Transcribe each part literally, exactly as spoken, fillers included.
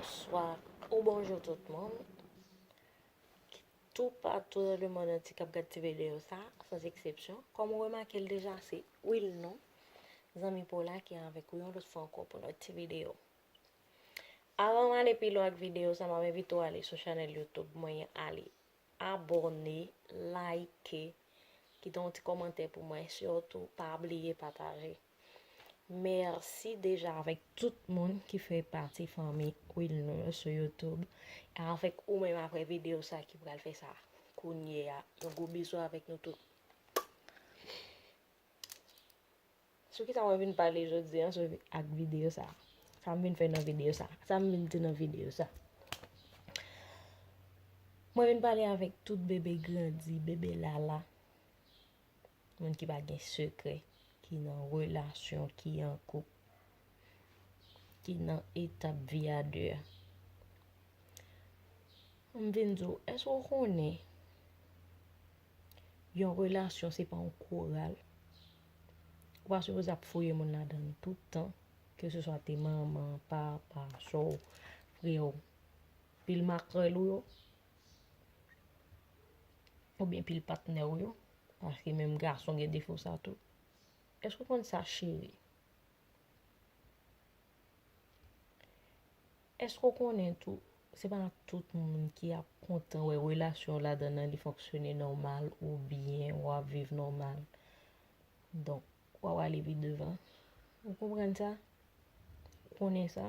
Bonswa ou bonjou tout moun. Toupatou nan lemonn antye k ap gad ti videyo sa, san eksepsyon. Kòm ou remake l deja, se Will nou, zanmi pa w la ki avèk ou yon lòt fwa ankò pou yon lòt ti videyo. Avan m ale pi lwen ak videyo sa, m ap envite w ale sou chanèl YouTube mwen, ale abòne, like, kite yon ti kòmantè pou mwen, sitou pa bliye pataje. Mèsi deja avèk tout moun ki fè pati fanmi Will nou yo sou YouTube. E avèk ou menm apre videyo sa ki pral fè sa kounye a. Yon gwo bizou avèk nou tout. Sou kisa mwen vin pale jodi a sou ak videyo sa? Sa m vin fè nan videyo sa? Sa m vin di nan videyo sa? Mwen vin pale avèk tout bebe grandi, bebe lala. Moun ki pa gen sekrè, ki nan relasyon, ki an koup, ki nan etap vi a de a. M vin di w, èske w konnen yon relasyon se pa yon koral? Ou pa sipoze ap fouye moun ladan l tout tan, ke se swa te manman, papa, sè w, frè w, pil makrèl ou yo, oubyen pil patnè w yo, paske menm gason gen defo sa tou. Èske w konn sa, cheri? Èske w konnen tou, se pa tout moun ki ap kontan wè relasyon w ladan nan li fonksyone nòmal oubyen w ap viv nòmal. Donk, w ap ale pi devan. Ou konprann sa? Ou konnen sa?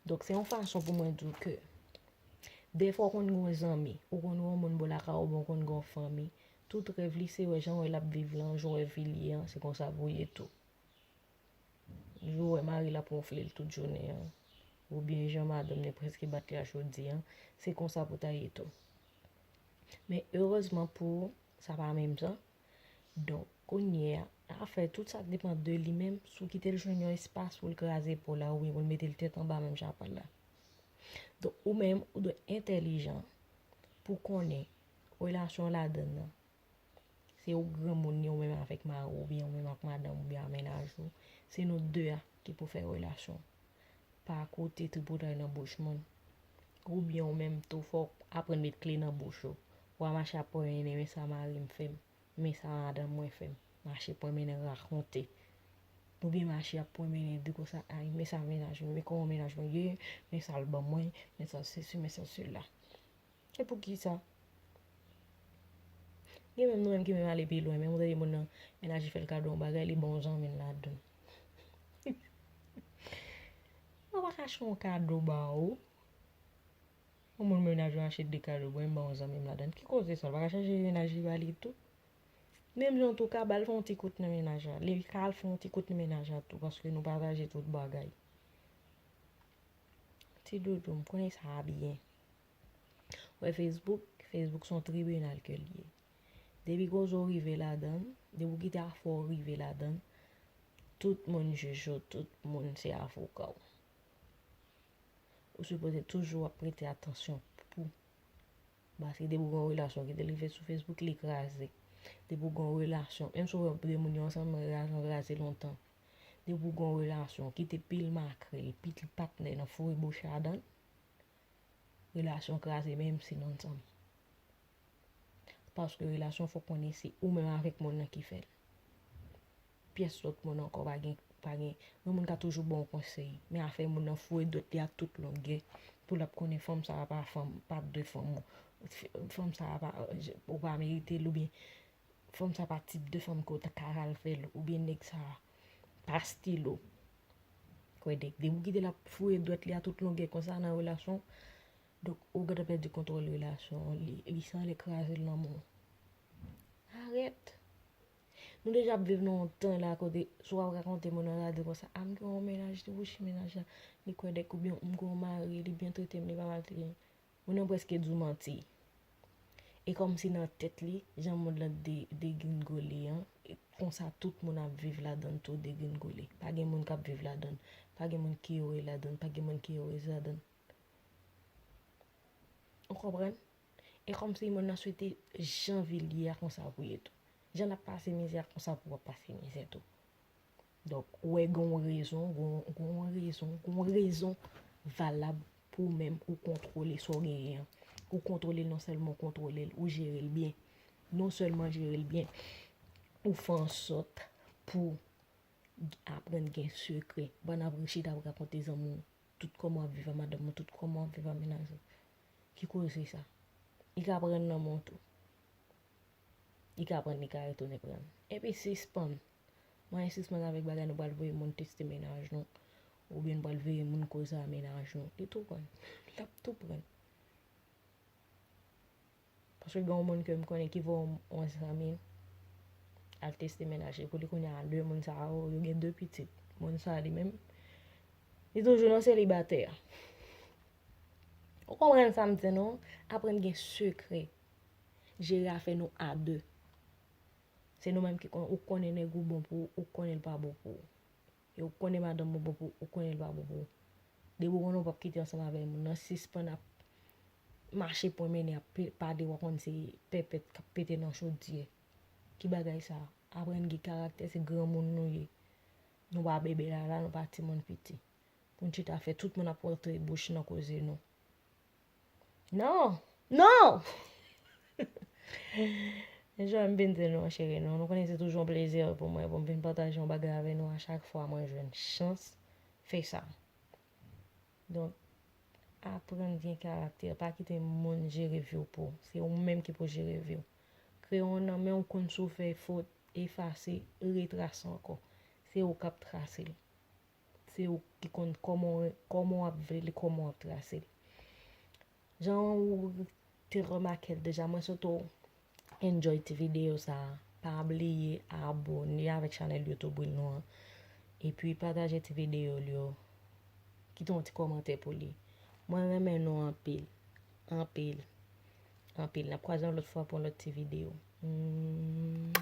Donk, se yon fason pou mwen di w ke dèfwa w konn gen yon zanmi, ou konn gen yon moun bò lakay ou, oubyen w konn gen yon fanmi, tout rèv li se wè jan w wè l ap viv lan, jan w wè vi l ye an, se konsa pou w ye tou. Jou w wè mari l ap wonfle l tout jounen an, oubyen jan madanm li prèske bat li a jodi an, se konsa pou w ta ye tou. Men erezman pou ou, sa pa menm jan. Donk, kounye a, afè tout sa depann de li menm, si w kite l jwenn yon espas pou l kraze po l la, oubyen pou l mete l tèt anba menm jan pa l la. Donk, ou menm, ou dwe entèlijan pou konnen relasyon w ladan nan. Se ou granmoun li, ou menm avèk mari w, oubyen ou menm ak madanm, oubyen ak mennaj ou. Se nou de a ki pou fè relasyon. Pa koute tripotay nan bouch moun. Oubyen ou menm tou, fò w aprann met kle nan bouch ou. W a mache ap pran mennen, men sa mari m fè m, men sa madanm mwen fè m. Mache pran mennen rakonte. Oubyen mache ap pran mennen di konsa, ay, men sa mennaj mwen, men kòman mennaj mwen ye, men sa l ban mwen, men sa sesi, men sa sela. E poukisa? Gen menm nou menm ki menm ale pi lwen, menm ou tande moun nan, mennaj li fè l kado yon bagay, li ban yon zanmi l ladan l. Mwen pa ka achte yon kado ba ou. Yon moun mennaj mwen achte de kado, bon, m ban yon zanmi m ladan l. Ki koze sa? L pa ka chanje mennaj li ba li tou? Menm jan tou ka ba l fè yon ti kout nan mennaj la. Li ka al fè yon ti kout nan mennaj la tou, paske nou pataje tout bagay. Ti doudou, m konnen sa byen. Wè Facebook, Facebook se yon tribinal ke l ye. Depi koze w rive ladan l, depi w kite afè w rive ladan l, tout moun jij ou, tout moun se avoka w. Ou sipoze toujou ap prete atansyon pou. Paske depi w gen yon relasyon, kite l rive sou Facebook, li kraze. Depi w gen yon relasyon, menm si w wè de moun yo ansanm, relasyon kraze lontan. Depi w gen yon relasyon, kite pil makrèl, pil patnè nan foure bouch ladan l, relasyon kraze menm si n ansanm. Paske relasyon fò konnen se ou menm avèk moun nan ki fè l. Pyès lòt moun ankò pa gen, pa gen. Yon moun ka toujou ba w konsèy, men afè moun nan foure dwèt li a tout longè pou l ap konnen fanm sa a pa fanm, pa de fanm ou. Fanm sa a pa, ou pa merite l, oubyen fanm sa pa tip de fanm ke w ta ka al fè l, oubyen nèg sa pa stil ou. Kwè dèk, depi w kite l ap foure dwèt li a tout longè konsa nan relasyon, donk ou gentan pèdi kontwòl relasyon an, li, li sanble kraze l nan men w. Arèt! Nou deja ap viv nan yon tan la kote si w ap rakonte moun nan, l a di konsa, a, m gen yon mennaj, li wouchi mennaj la, li kwè dèk, oubyen m gen yon mari, li byen trete m, li pa maltrete m. Moun nan prèske di w manti. E kòmsi nan tèt li, jan mond lan de, degringole an, e konsa tout moun ap viv ladan l tou degringole. Pa gen moun k ap viv ladan l. Pa gen moun ki ere ladan l. Pa gen moun ki erez ladan l. Ou konprann? E kòmsi moun nan swete jan vi l ye a konsa pou ye tou. Jan l ap pase mizè a konsa pou w ap pase mizè tou. Donk, ou wè gen yon rezon, gen yon, gen yon rezon, gen yon rezon valab pou ou menm ou kontwole sa w genyen an. Ou kontwole l, non sèlman ou kontwole l, ou jere l byen. Non sèlman jere l byen, ou fè ansòt pou aprann gen sekrè. Ou pa nan ap rechita ap rakonte zanmi w tout kòman w ap viv ak madanm ou, tout kòman w ap viv ak mennaj ou. Ki koze sa? Li ka pran nan men w tou. Li ka pran, li ka retounen pran. Epi sispann. Mwen sispann avèk bagay nou pral voye moun teste mennaj nou. Oubyen nou pral voye moun koze a mennaj nou. Li tou pran. L ap tou pran. Paske gen yon moun ke m konnen ki voye yon, yon zanmi al teste mennaj li pou li kounye a de moun sa yo, yo gen de pitit. Moun sa li menm, li toujou nan selibatè. Ou konprann sa m di nou? Aprann gen sekrè. Jere afè nou a de. Se nou menm ki konnen, ou konnen nèg ou bon pou ou, ou konnen l pa bon pou ou. E ou konnen madanm ou bon pou ou, ou konnen l pa bon pou ou. Depi ou konnen ou p ap kite ansanm avèk moun nan, sispann ap mache pwonmennen, ap pe- pale, w a konn se pèpèt k ap pete nan chodyè. Ki bagay sa? Aprann gen karaktè, se granmoun nou ye. Nou pa bebe lala, nou pa timoun piti. Pou n chita fè tout moun ap rantre bouch nan koze nou. Non! Non! Jan m vin di nou, cheri, nou, nou konnen se toujou yon plezi pou mwen pou m vin pataje yon bagay avè nou a chak fwa mwen jwenn chans fè sa. Donk, aprann gen karaktè, pa kite moun jere vi w pou ou. Se ou menm ki pou jere vi w. Kreye yon nan men w konn si w fè fot, efase, retrase ankò. Se ou k ap trase l. Se ou ki konn kòman w, kòman w ap vle li, kòman w ap trase li. Jan ou te remake l deja, mwen swete w enjoy ti videyo sa a. Pa bliye abòne avèk chanèl YouTube nou an. Epi pataje ti videyo l yo. Kite yon ti kòmantè pou li. Mwen renmen nou anpil. Anpil. Anpil. N ap kwaze yon lòt fwa pou yon lòt ti videyo. Mm.